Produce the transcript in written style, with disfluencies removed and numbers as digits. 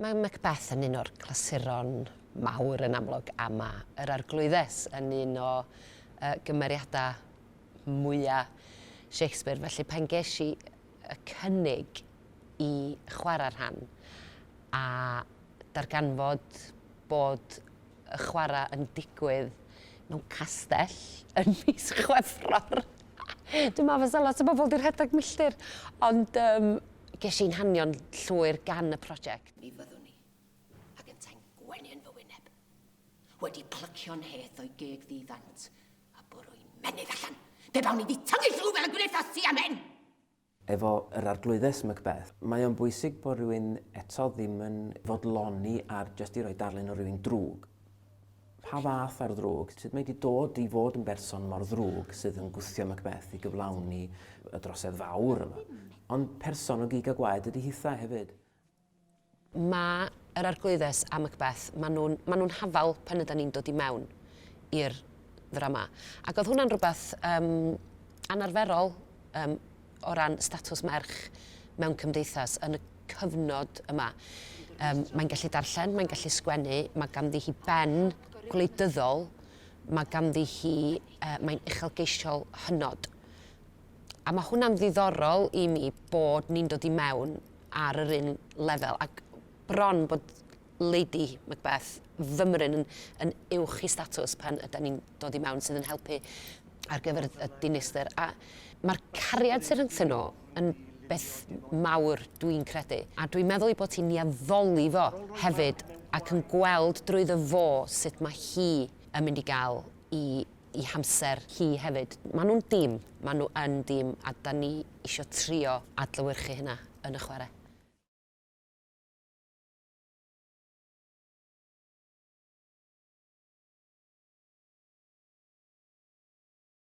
Mae Macbeth yn un o'r clasuron mawr yn amlwg a mae yr Arglwyddes yn un o uh, gymeriadau mwyaf Shakespeare. Felly pan ges i y cynnig i chwarae rhan a darganfod bod y chwarae yn digwydd mewn castell yn mis Chwefror. Dwi'n meddwl fysa lot o bobl 'di rhedeg milltir, ond um, ges i'n hanio'n llwyr gan y prosiect. Mi fyddwn i, ac yntau'n gwenu yn fy wyneb, wedi plycio'n heth o'i geg ddi-ddant a bwrw'i menydd allan, pe bawn i 'di tyngu llw fel y gwnaethost ti am hyn! Efo yr Arglwyddes Macbeth, mae o'n bwysig bod rhywun eto ddim yn fodloni ar jyst i roi darlun o rywun drwg. Pa fath ar ddrwg? Sut mae 'di dod i fod yn berson mor ddrwg sydd yn gwthio Macbeth i gyflawni y drosedd fawr yma? Ond person o gig a gwaed ydy hitha hefyd. Mae yr Arglwyddes a Macbeth, maen nhw'n ma nhw'n hafal pan ydan ni'n dod i mewn i'r ddrama. Ac oedd hwnna'n rhywbeth um, anarferol um, o ran statws merch mewn cymdeithas yn y cyfnod yma. Um, mae'n gallu darllen, mae'n gallu sgwennu, mae ganddi hi ben gwleidyddol, mae ganddi hi, uh, mae'n uchelgeisiol hynod. A mae hwnna'n ddiddorol i mi bod ni'n dod i mewn ar yr un lefel ac bron bod Lady Macbeth fymryn yn, yn uwch i statws pan ydan ni'n dod i mewn sydd yn helpu ar gyfer y dinistr. A mae'r cariad sy'n rhyngthyn nhw yn beth mawr dwi'n credu. A dwi'n meddwl ei bod hi'n ei addoli fo hefyd ac yn gweld drwyddo fo sut mae hi yn mynd i gael i i hamser hi hefyd. Maen nhw'n dîm, maen nhw yn dîm a 'dan ni isio trio adlewyrchu hynna yn y chwarae.